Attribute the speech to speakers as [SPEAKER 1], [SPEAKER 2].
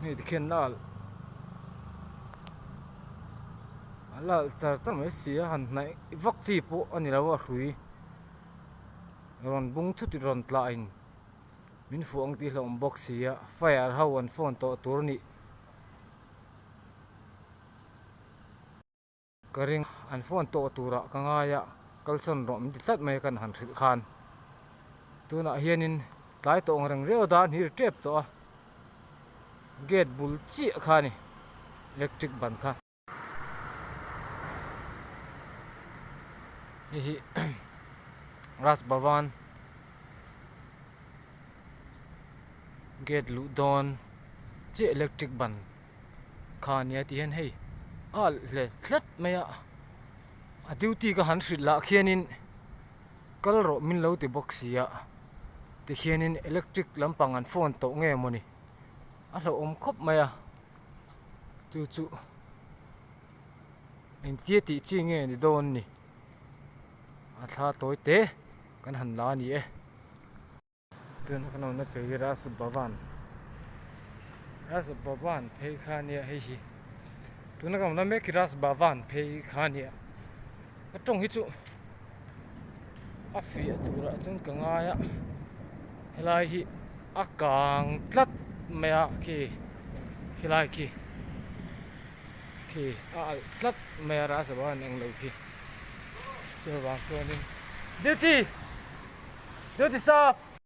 [SPEAKER 1] Hei tikhian la alh a la alh char char mai si a han hnaih vak chi pawh a ni lo a hrui rawn bung thut in rawn tlah in min fuh ang tih hlauhawm bawk si a fire ho an phone tawh tur a nih. Ka ring an phone tawh turah ka ngai a, kalsawn rawh min ti tlat mai a kan han hrilh khan. Tunah hianin tlai tawh ang reng riau dan hi ri tep tawh a, gate bul chiah kha a ni electric ban kha. Hei hi Raj Bhavan gate luh dawn chiah electric ban. Kha nia tih hian hei a alh hle tlat mai a, a duty ka han hrilh lah khianin kal rawh min lo ti bawk si a tikhianin electric lampang an phone tawh nge mawni a hlauhawm khawp mai a chu chu engtia tih chi nge ni dawn ni a thla tawi te kan han la a ni e. Tuna kan awmna tur hi Raj Bhavan Raj Bhavan phei kha ania hei hi tuna kan awmna mek hi Raj Bhavan phei kha ania a tawng hi chu a fiah turah chuan ka ngai a helai hi a kang tlat mai a khi helai khi khi a alh tlat mai a Raj Bhavan englo khi chuvang chuanin duty. Duty sap.